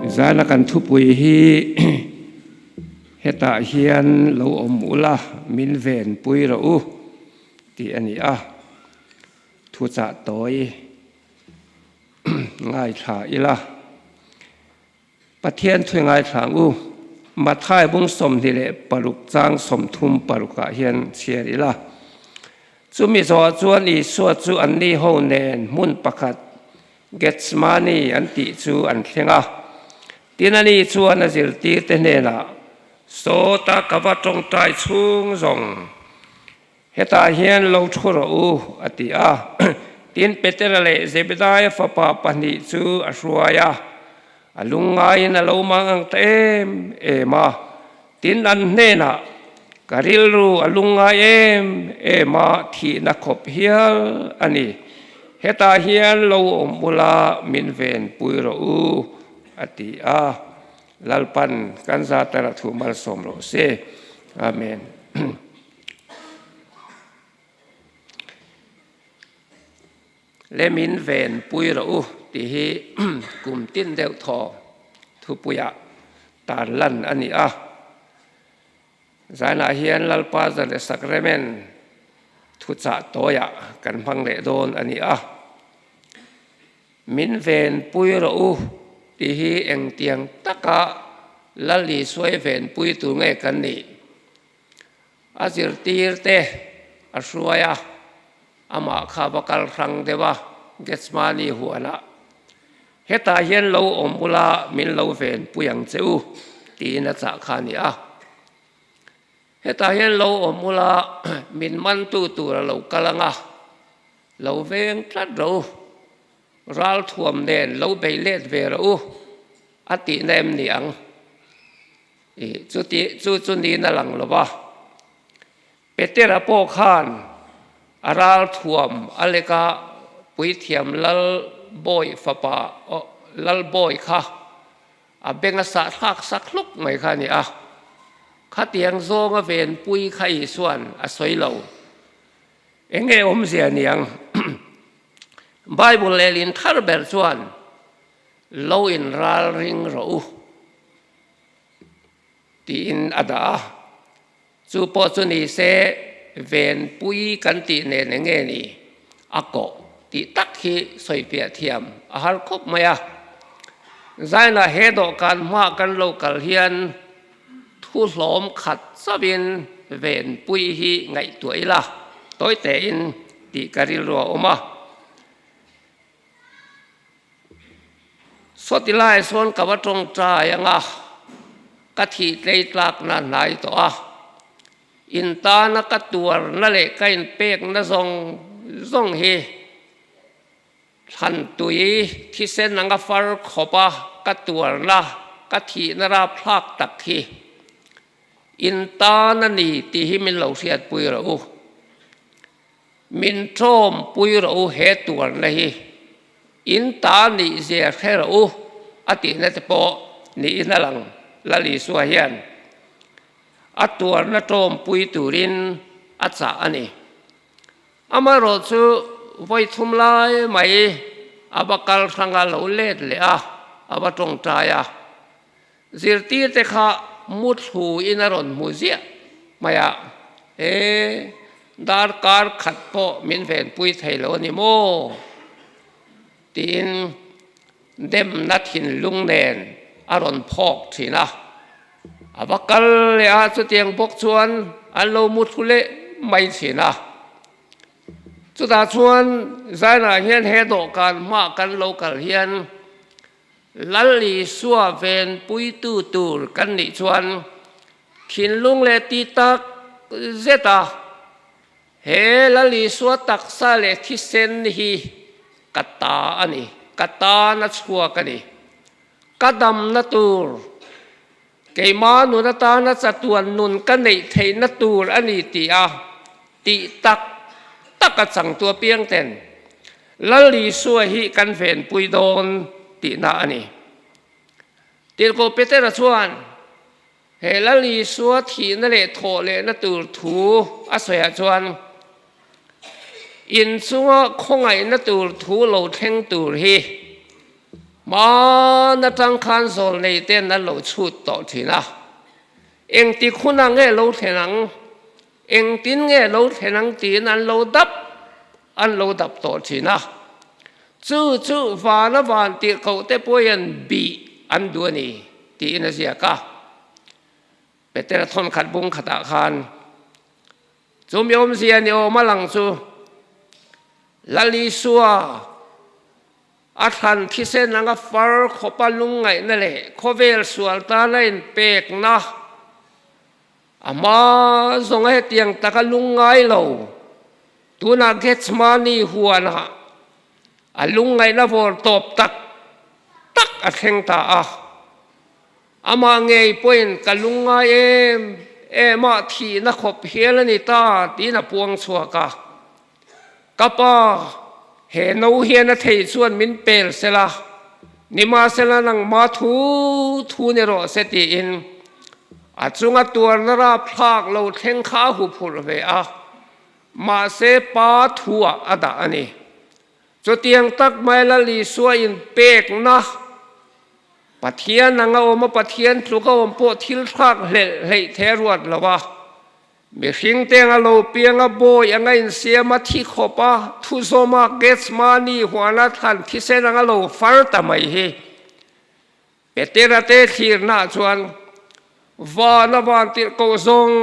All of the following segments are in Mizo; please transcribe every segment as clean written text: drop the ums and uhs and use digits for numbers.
Zana kan thupui hi hetah hian lo awm ula min venpui rawh u tih a ni a, thuchah tawi ngaithla ila. Pathian thui ngaithla ang u. Matthai bung 26 chang 36 ah hian chhiar ila. Chumi zawhah chuan Isua chu anni ho nen hmun pakhat Gethsemane an tih chu an thleng a. Tin ani chuan a zirtirte hnenah, Sawta ka va tawngtai chhung zawng. Hetah hian lo thu rawh u, a ti a. Tin, Petera leh Zebedaia fapa pahnih chu a hruai a, a lungngaiin a lo mang ang ta em em a. Tin, an hnenah, Ka rilru a lungngai em em a, thihna khawp hial a ni. Hetah hian lo awm ula, min venpui rawh u, a ti a. Lalpan kan zatara thu malsawm rawh se. Amen. Le min ven pui rawh u tih hi kum tin deuh thaw thupuiah tar lan a ni a. Zainah hian Lalpa Zan Sacrament thuchah tawiah kan hmang leh dawn a ni a. Min ven pui rawh u tih hi engtiang taka Lal Isuai ven pui tur nge kan nih? A zirtir te a hruai a, amah kha va kal hrang deuh a, Gethsemane huanah, Hetah hian lo awm ula min lo ven pui ang che u, tiin a chah kha a ni a. Hetah hian lo awm ula min mantu tur a lo kal ang a, lo veng tlat rawh u, ralthuam nen lo bei let ve rawh u, a tihna em ni ang? I chuti chu chu niin a lang lo va. Petera pawh khan a ral thuam a lek a, puithiam lal bawi fapa lal bawi kha a beng a sah thlak sak hluk mai kha a ni a. Khatiang zawnga venpui kha Isua'n a sawi lo. Eng nge awmzia niang? Bible lehlin thar ber chuan lo inralring rawh u. Tiin a dah a. Chu pawh chu ni se venpui kan tih nen eng nge ni a kawh tih tak hi sawifiah thiam a har khawp mai a. Zaina he dawhkan hmaah kan lo kal hian thu hlawm khat chauhin venpui hi ngaihtuah ila tawi tein tih ka rilru a awm a. Sawti lai sawn ka va tawngtai ang a, ka thih tlei tlakna hnai tawh a. In tana ka tuarna leh ka inpekna zawng zawng hi thlan tui thisen anga far khawpa ka tuarna, ka thihna rapthlak tak hi in tan a ni tih hi min lo hriatpui rawh u. Min ṭawm pui rawh u he tuarna hi in ta nih zia hre rawh u a tihna te pawh niin a lang. Lal Isua hian a tuarna ṭawm pui turin a chah a ni. Amaherawhchu vawi thum lai mai a va kal hranga lo let leh a, a va ṭawngṭai a. Zirtirte kha muthlu in a rawn hmu ziah mai a, E, darkar khat pawh min venpui thei lo a ni maw? tiin demna thinlung nen a rawn phawk thin a. A va kal leh a, chutiang bawk chuan an lo muthlu leh mai thin a. Chutah chuan Zainah hian he dawhkan hmaah kan lo kal hian Lal Isua venpuitu tur kan nih chuan thinlung leh ti tak zet a, he Lal Isua taksa leh thisen hi ka ta a ni, ka tan a chhuak a ni, ka damna tur, keimah nun atana chatuan nun ka neih theihna tur a ni tih a tih tak tak a changtu apiang ten Lal Isua hi kan venpui dawn tihna a ni. Tirhkoh Petera chuan he Lal Isua thihna leh thawh lehna tur thu a sawiah chuan, In chunga khawngaihna tur thu lo thleng tur hi. Hmaan atang khan zawlnei ten an lo chhut tawh thin a, engtik hunah nge lo thlen ang, engtin nge lo thlen ang tiin an lo dap an lo dap tawh thin a. Chu chu vana van tirhkoh te pawhin bih an duh a ni tiin a ziak a. Petera thawnkhat bung khatah khan chumi awmzia ni awm a lang chu Lal Isua a thlan thisen anga far khawpa lungngaihna leh khawvel sual tana inpekna a hma zawnga hetiang taka lungngai lo tunah Gethsemane huanah a lungngaihna vawr tawp tak tak a thleng ta a. Amah ngei pawhin ka lungngai em em a, thihna khawp hial a ni ta tiin a puang chhuak a. Ka pa, he no hian a thei chuan min pel sela, nimahsela nangma thu thu ni rawh se tiin a chunga tuarna rapthlak lo thleng kha a huphurh ve a, mahse pa thuah a dah a ni. Chutiang tak mai Lal Isua inpekna, Pathian anga awm a, Pathian tluk a awm pawh thil thlak hlelh hleih thei a ruat lo a. Mihring te anga lo piang a, bawi anga insiam a, thi khawp a, thuzawm a, Gethsemane huana thlan thisen anga lo far ta mai hi. Petera te thlirnaah chuan vana van tirhkoh zawng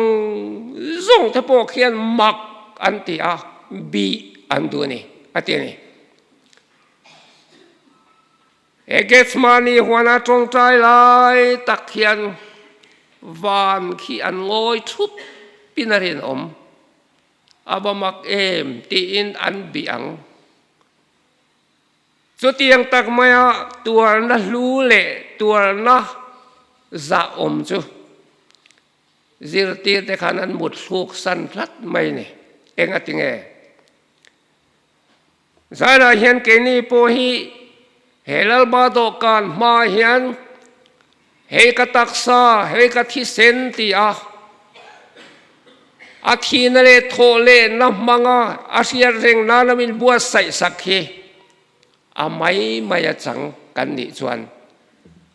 zawng te pawh khian mak an ti a, bih an duh a ni, a ti a ni. He Gethsemane huana tawngtai lai tak hian van khi an ngawi thup in a rinawm. A va mak em tiin an bih ang. Chutiang tak maia tuarna hlu leh tuarna zah awm chu zirtirte khan an mut thluk san tlat mai ni. Eng a ti nge? Zainah hian keini pawh hi he Lalba dawhkan hma hian Hei ka taksa, hei ka thisen ti a, a thihna leh thawh lehna hmanga a hriat reng nana min buatsaih sak hi a mai mai a chang kan nih chuan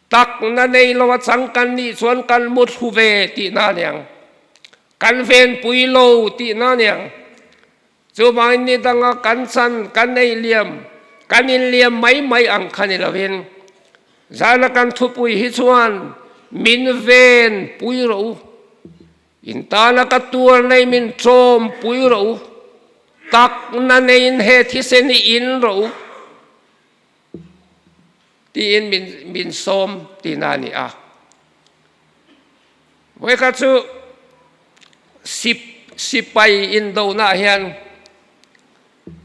takna nei lo a chang kan nih chuan kan mu thlu ve tihna a niang, kan venpui lo tihna a niang. Chuvangin ni danga kan chan, kan ei liam, kan inliam mai mai ang kha ni lovin, zana kan thupui hi chuan min ven pui rawh u, in tana ka tuar nei min tlawm pui rawh u, takna neiin he thisen hi in rawh u tiin min min sawm tihna a ni a. Vawikhat chu Sip sipai indonaah hian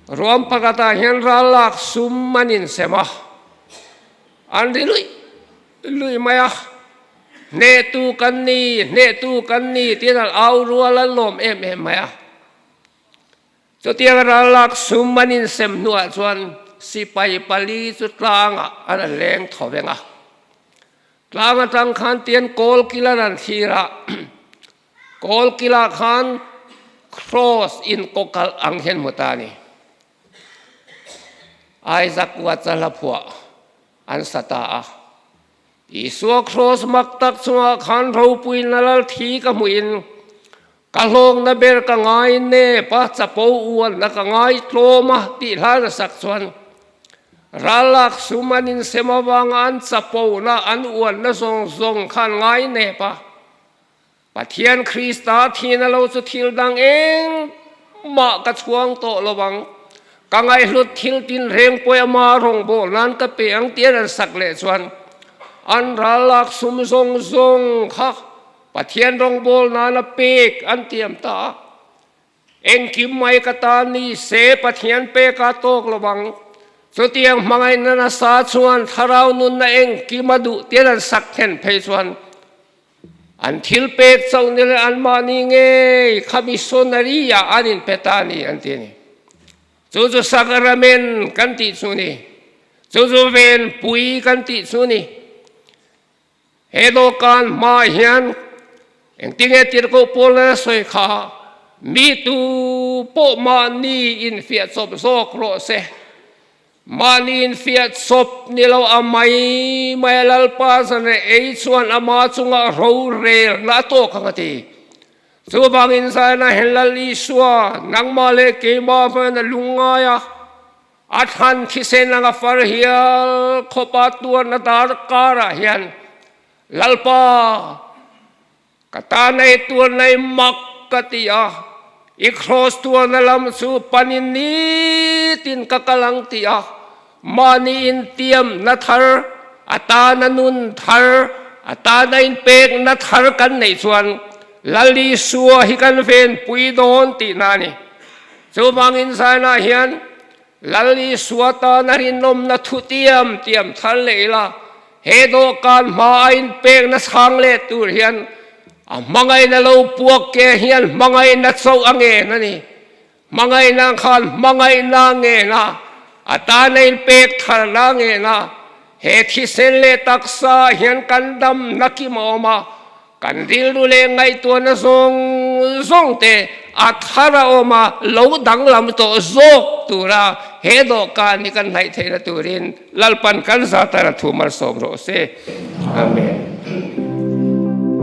ruam pakhatah hian ral lak sum an insem a, an ri luih luih mai a, hnehtu kan ni, hnehtu kan ni tiin an au rual an lawm em em mai a. Chutiang ral lak sum an insem hnuah chuan sipai pali chu tlangah an leng tho veng a. Tlang atang khan tian kawl kil an han thlir a, kawl kilah khan cross in kawkalh ang hian hmu ta a ni. Isaac Watts a hla phuah an sa ta a. Isua cross mak tak chungah khan ropuina lal thi ka hmuhin ka hlawkna ber ka ngai nep a, chapo uanna ka ngai tlawm a tih hlan a sak chuan ral lak sum an insem avanga an chapona an uanna zawng zawng kha an ngai nep a. Pathian Krista thihna lo chu thil dang engmah ka chhuang tawh lo ang, ka ngaihhlut thil tinreng pawih ama rawngbâwl nan ka pe ang tih an han sak leh chuan an ral lak sum zawng zawng kha Pathian rawngbâwl nana pek an tiam ta a. Engkim mai ka tan ni se Pathian pek a tawk lo ang. Chutiang hmangaihna nasa chuan thlarau nunna engkim a duh tian an sak thlen phei chuan an thil pek chauh ni leh anmahni ngei kha missionary ah an inpe ta a ni an ti a ni. Chu chu sacrament kan tih chu ni. Chu chu venpui kan tih chu ni. He dawhkan hmaah hian engtinge tirhkoh pawl nana sawi kha mi tu pawh mahni infiah chawp zawk rawh se. Mahni infiah chawp ni lo a mai mai a Lalpa zanreh ei chuan ama chungah rorelna a tawk ang a ti. Chuvangin Zaina hian Lal Isua, nangmah leh keimah hmangin a lungngai a, a thlan thisen anga far hial khawpa tuarna darkarah hian Lalpa, Ka tan ei tuar nei mak ka ti a, i kraws tuarna lam chu panin nitin ka kal ang ti a, mahni intiamna thar, a tana nun thar, a tana inpekna thar kan neih chuan Lal Isua hi kan venpui dawn tihna a ni. Chuvangin zainah hian Lal Isua tana rinawmna thu tiam tiam thar leh ila, he dawhkan hma a inpekna chhang leh tur hian a hmangaihna lo puak ke hian hmangaihna chauh a ngen a ni. Hmangaihna khan hmangaihna a ngen a, a tana inpek tharna a ngen a, he thisen leh taksa hian kan damna kim a awm a, Kan rilru leh ngaihtuahna zawng zawng te a thar a awm a, lo danglam tawh zawk tura he dawhkan hi kan hnaih theihna turin Lalpan kan zatara thu malsawm rawh se. Amen.